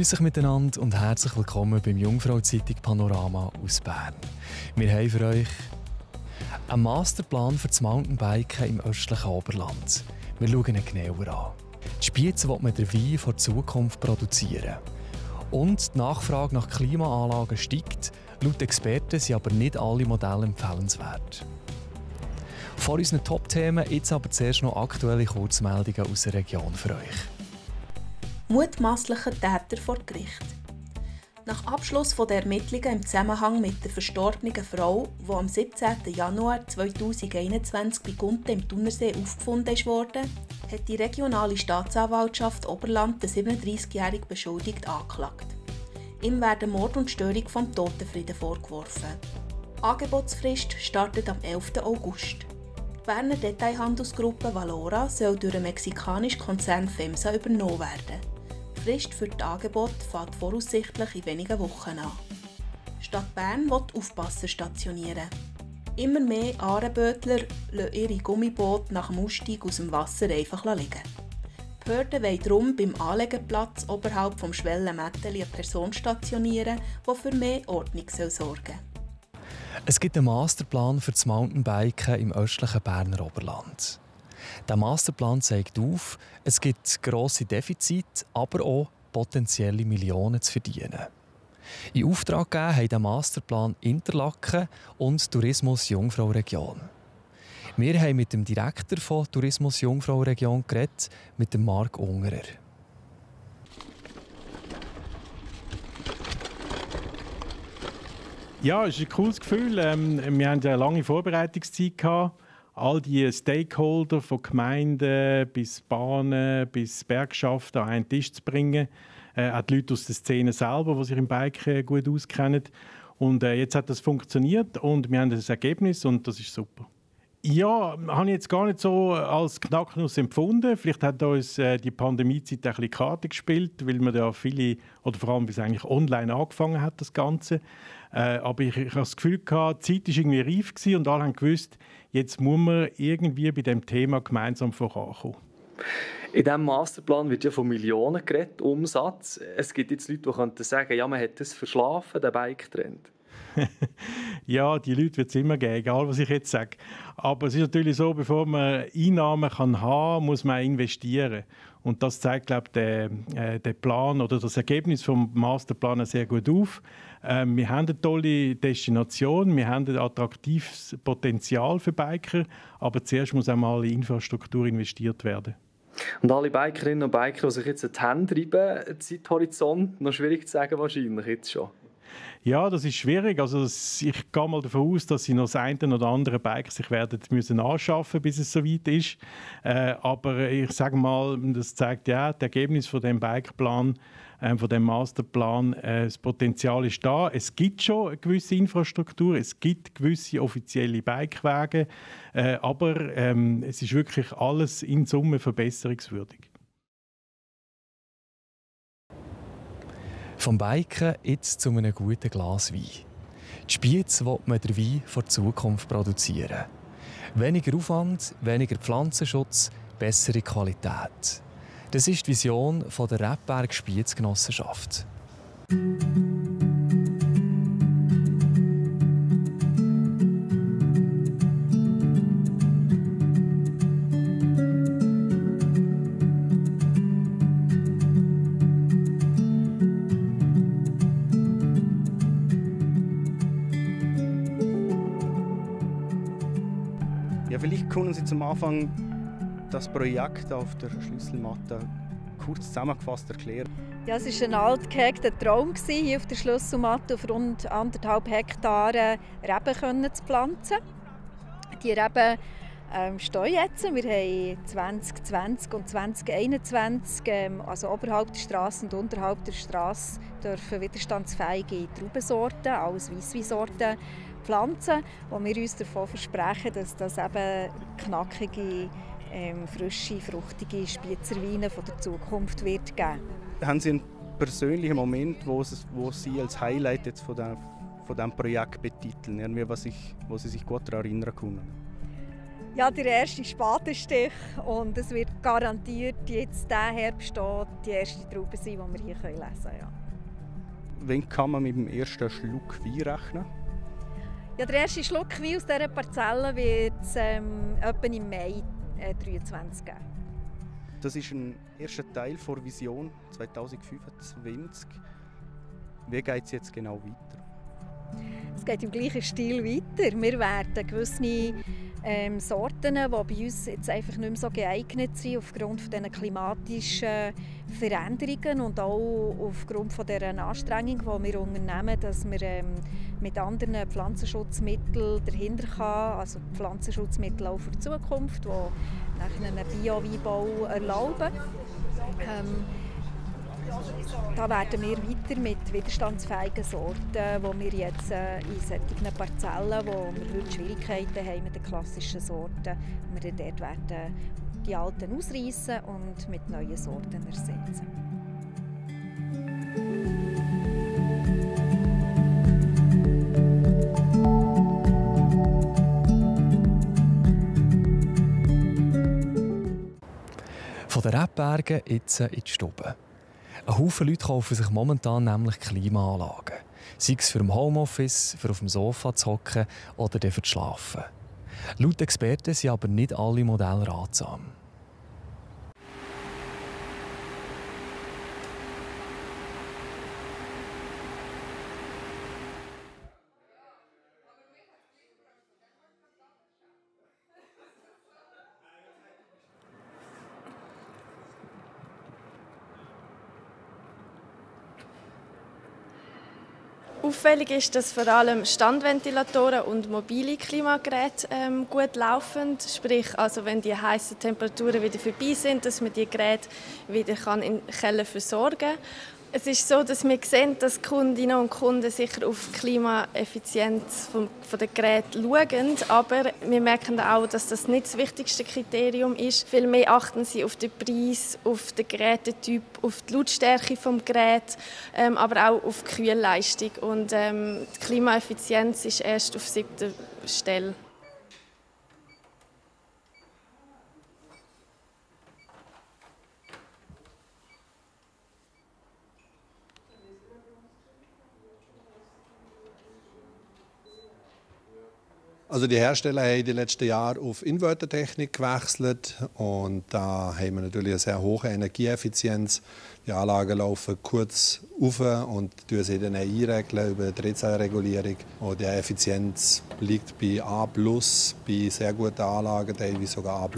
Grüß euch miteinander und herzlich willkommen beim Jungfrau-Zeitung Panorama aus Bern. Wir haben für euch einen Masterplan für das Mountainbiken im östlichen Oberland. Wir schauen ihn genauer an. Die Spiez will man den Wein für die Zukunft produzieren. Und die Nachfrage nach Klimaanlagen steigt. Laut Experten sind aber nicht alle Modelle empfehlenswert. Vor unseren Top-Themen jetzt aber zuerst noch aktuelle Kurzmeldungen aus der Region für euch. Mutmaßlicher Täter vor Gericht. Nach Abschluss der Ermittlungen im Zusammenhang mit der verstorbenen Frau, die am 17. Januar 2021 bei Gunten im Thunersee aufgefunden wurde, hat die regionale Staatsanwaltschaft Oberland den 37-jährigen Beschuldigten angeklagt. Ihm werden Mord und Störung vom Totenfrieden vorgeworfen. Die Angebotsfrist startet am 11. August. Die Berner Detailhandelsgruppe Valora soll durch den mexikanischen Konzern FEMSA übernommen werden. Die Frist für das Angebot fängt voraussichtlich in wenigen Wochen an. Die Stadt Bern will Aufpasser stationieren. Immer mehr Aarebötler lassen ihre Gummiboote nach dem Ausstieg aus dem Wasser einfach liegen. Die Behörden wollen darum beim Anlegeplatz oberhalb des Schwellenmetteli eine Person stationieren, die für mehr Ordnung sorgen soll. Es gibt einen Masterplan für das Mountainbiken im östlichen Berner Oberland. Der Masterplan zeigt auf, es gibt grosse Defizite, aber auch potenzielle Millionen zu verdienen. In Auftrag gegeben haben den Masterplan Interlaken und Tourismus Jungfrau Region. Wir haben mit dem Direktor von Tourismus Jungfrau Region geredet, mit dem Marc Ungerer. Ja, es ist ein cooles Gefühl. Wir hatten eine lange Vorbereitungszeit gehabt. All die Stakeholder von Gemeinden bis Bahnen bis Bergschaften an einen Tisch zu bringen. Auch die Leute aus der Szene selber, die sich im Biken gut auskennen. Und jetzt hat das funktioniert und wir haben das Ergebnis und das ist super. Ja, habe ich jetzt gar nicht so als Knacknuss empfunden. Vielleicht hat uns die Pandemiezeit ein bisschen Karte gespielt, weil man ja viele, oder vor allem, wie es eigentlich online angefangen hat, das Ganze. Aber ich habe das Gefühl gehabt, die Zeit war irgendwie reif gewesen und alle haben gewusst, jetzt muss man irgendwie bei diesem Thema gemeinsam vorankommen. In diesem Masterplan wird ja von Millionen geredet, Umsatz. Es gibt jetzt Leute, die könnten sagen, ja, man hat das verschlafen, den Bike-Trend. Ja, die Leute wird es immer geben, egal was ich jetzt sage. Aber es ist natürlich so, bevor man Einnahmen haben kann, muss man investieren. Und das zeigt, glaube ich, der Plan oder das Ergebnis vom Masterplan sehr gut auf. Wir haben eine tolle Destination, wir haben ein attraktives Potenzial für Biker, aber zuerst muss auch mal in Infrastruktur investiert werden. Und alle Bikerinnen und Biker, die sich jetzt die Hände reiben, Zeithorizont, noch schwierig zu sagen wahrscheinlich jetzt schon. Ja, das ist schwierig. Also ich gehe mal davon aus, dass sie noch das eine oder andere Bike sich werden müssen anschaffen, bis es soweit ist. Aber ich sage mal, das zeigt ja das Ergebnis von dem Bikeplan, von dem Masterplan. Das Potenzial ist da. Es gibt schon eine gewisse Infrastruktur, es gibt gewisse offizielle Bikewege, aber es ist wirklich alles in Summe verbesserungswürdig. Vom Biken jetzt zu einem guten Glas Wein. Die Spiez will man den Wein für die Zukunft produzieren. Weniger Aufwand, weniger Pflanzenschutz, bessere Qualität. Das ist die Vision der Rebberg Spiez Genossenschaft. Ja, vielleicht können Sie zum Anfang das Projekt auf der Schlüsselmatte kurz zusammengefasst erklären. Ja, es war ein altgehegter Traum, hier auf der Schlüsselmatte auf rund 1,5 Hektaren Reben zu pflanzen. Die Reben stehen jetzt. Wir haben 2020 und 2021, also oberhalb der Straße und unterhalb der Straße, dürfen widerstandsfähige Traubensorten, alles Weissweinsorten, pflanzen, wo wir uns davon versprechen, dass das eben knackige, frische, fruchtige Spiezerweine von der Zukunft wird geben. Haben Sie einen persönlichen Moment, wo Sie als Highlight jetzt von diesem Projekt betiteln, irgendwie, wo Sie sich gut daran erinnern können? Ja, der erste Spatenstich und es wird garantiert jetzt diesen Herbst die erste Traube sein, die wir hier lesen können. Ja. Wann kann man mit dem ersten Schluck Wein rechnen? Ja, der erste Schluck Wein aus dieser Parzelle wird es etwa im Mai 2023 geben. Das ist ein erster Teil der Vision 2025. Wie geht es jetzt genau weiter? Es geht im gleichen Stil weiter. Wir werden gewisse Sorten, die bei uns jetzt einfach nicht mehr so geeignet sind, aufgrund dieser klimatischen Veränderungen und auch aufgrund dieser Anstrengung, die wir unternehmen, dass wir mit anderen Pflanzenschutzmitteln dahinter kann, also Pflanzenschutzmittel auch für die Zukunft, die einen Bio-Weinbau erlauben. Da werden wir weiter mit widerstandsfähigen Sorten, die wir jetzt in solchen Parzellen, wo wir heute Schwierigkeiten haben mit den klassischen Sorten, wir dort werden die alten ausreißen und mit neuen Sorten ersetzen. Von den Rebbergen jetzt in die Stube. Ein Haufen Leute kaufen sich momentan nämlich Klimaanlagen. Sei es für im Homeoffice, für auf dem Sofa zu hocken oder für zu schlafen. Laut Experten sind aber nicht alle Modelle ratsam. Auffällig ist, dass vor allem Standventilatoren und mobile Klimageräte gut laufen. Sprich, also wenn die heißen Temperaturen wieder vorbei sind, dass man die Geräte wieder in den Keller versorgen kann. Es ist so, dass wir sehen, dass Kundinnen und Kunden sicher auf die Klimaeffizienz der Geräte schauen. Aber wir merken auch, dass das nicht das wichtigste Kriterium ist. Vielmehr achten sie auf den Preis, auf den Gerätetyp, auf die Lautstärke des Geräts, aber auch auf die Kühlleistung. Und die Klimaeffizienz ist erst auf 7. Stelle. Also die Hersteller haben in den letzten Jahren auf Invertertechnik gewechselt und da haben wir natürlich eine sehr hohe Energieeffizienz. Die Anlagen laufen kurz auf und sie dann einregeln über die Drehzahlregulierung. Und die Effizienz liegt bei A+, bei sehr guten Anlagen, teilweise sogar A++.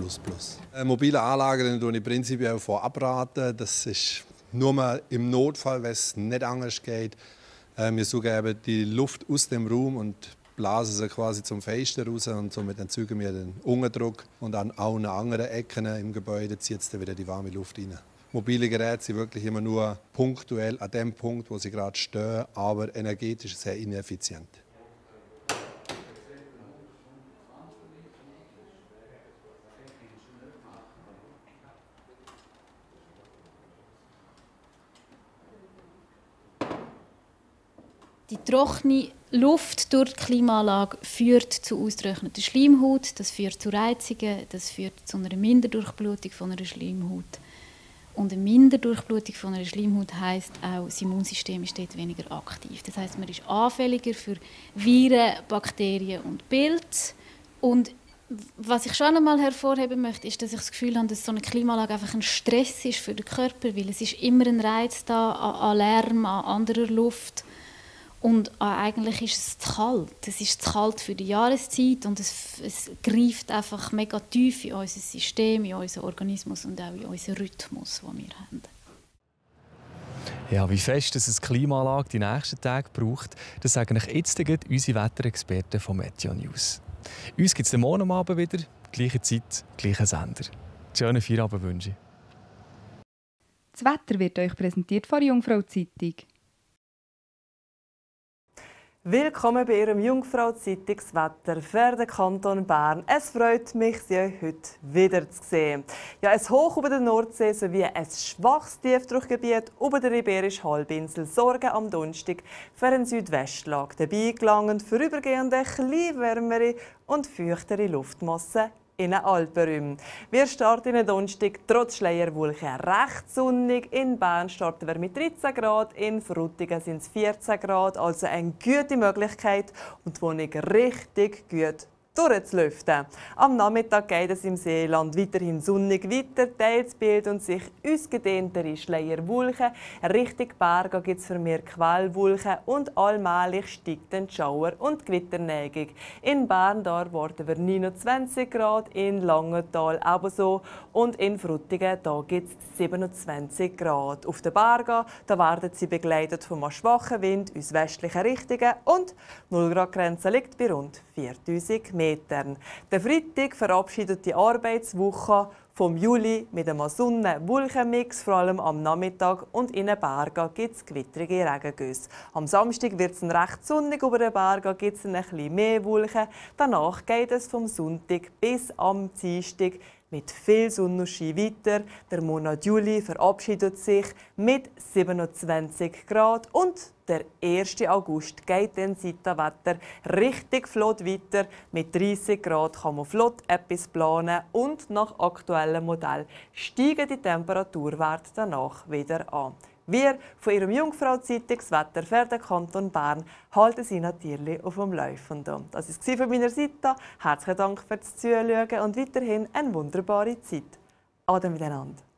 Mobile Anlagen tun ich prinzipiell von abraten. Das ist nur mal im Notfall, wenn es nicht anders geht. Wir suchen eben die Luft aus dem Raum und blasen sie quasi zum Fenster raus und somit erzeugen wir den Unterdruck und an allen anderen Ecken im Gebäude zieht es dann wieder die warme Luft rein. Mobile Geräte sind wirklich immer nur punktuell an dem Punkt, wo sie gerade stehen, aber energetisch sehr ineffizient. Die trockene Luft durch die Klimaanlage führt zu ausgetrockneter Schleimhaut, das führt zu Reizungen, das führt zu einer Minderdurchblutung von einer Schleimhaut. Und eine Minderdurchblutung von einer Schleimhaut heisst auch, das Immunsystem ist dort weniger aktiv. Das heisst, man ist anfälliger für Viren, Bakterien und Pilze. Und was ich schon einmal hervorheben möchte, ist, dass ich das Gefühl habe, dass so eine Klimaanlage einfach ein Stress ist für den Körper, weil es ist immer ein Reiz da an Lärm, an anderer Luft. Und eigentlich ist es zu kalt. Es ist zu kalt für die Jahreszeit und es greift einfach mega tief in unser System, in unseren Organismus und auch in unseren Rhythmus, den wir haben. Ja, wie fest es eine Klimaanlage die nächsten Tage braucht, das sagen euch jetzt unsere Wetterexperten von Meteo News. Uns gibt es morgen Abend wieder, gleiche Zeit, gleicher Sender. Schönen Feierabend wünsche ich. Das Wetter wird euch präsentiert von der Jungfrau Zeitung. Willkommen bei Ihrem Jungfrau-Zeitungswetter für den Kanton Bern. Es freut mich, Sie heute wieder zu sehen. Ja, ein Hoch über der Nordsee sowie ein schwaches Tiefdruckgebiet über der Iberischen Halbinsel sorgen am Donnerstag für eine Südwestlage. Dabei gelangen vorübergehend etwas wärmere und feuchtere Luftmassen in den Alpenräumen. Wir starten in den Donnerstag trotz Schleierwolken recht sonnig. In Bern starten wir mit 13 Grad, in Frutigen sind es 14 Grad, also eine gute Möglichkeit und die Wohnung richtig gut durchzulüften. Am Nachmittag geht es im Seeland weiterhin sonnig weiter, teils bilden sich ausgedehntere Schleierwolken. Richtung Berge gibt es vermehrt Quellwolken und allmählich steigt die Schauer- und Gewitterneigung. In Bern werden wir 29 Grad, in Langenthal ebenso und in Frutigen gibt es 27 Grad. Auf den Bergen werden sie begleitet von einem schwachen Wind aus westlichen Richtungen und die 0-Grad-Grenze liegt bei rund 4000 Metern. Der Freitag verabschiedet die Arbeitswoche vom Juli mit einem Sonnen-Wolkenmix, vor allem am Nachmittag, und in den Bergen gibt es gewittrige Regengüsse. Am Samstag wird es recht sonnig, über den Bergen gibt es ein bisschen mehr Wolken. Danach geht es vom Sonntag bis am Dienstag mit viel Sonnenschein weiter. Der Monat Juli verabschiedet sich mit 27 Grad und der 1. August geht dann seit dem Wetter richtig flott weiter. Mit 30 Grad kann man flott etwas planen und nach aktuellem Modell steigen die Temperaturwerte danach wieder an. Wir von Ihrem Jungfrau-Zeitungswetter für den Kanton Bern halten Sie natürlich auf dem Laufenden. Das war es von meiner Seite. Herzlichen Dank fürs Zuschauen und weiterhin eine wunderbare Zeit. Ade miteinander.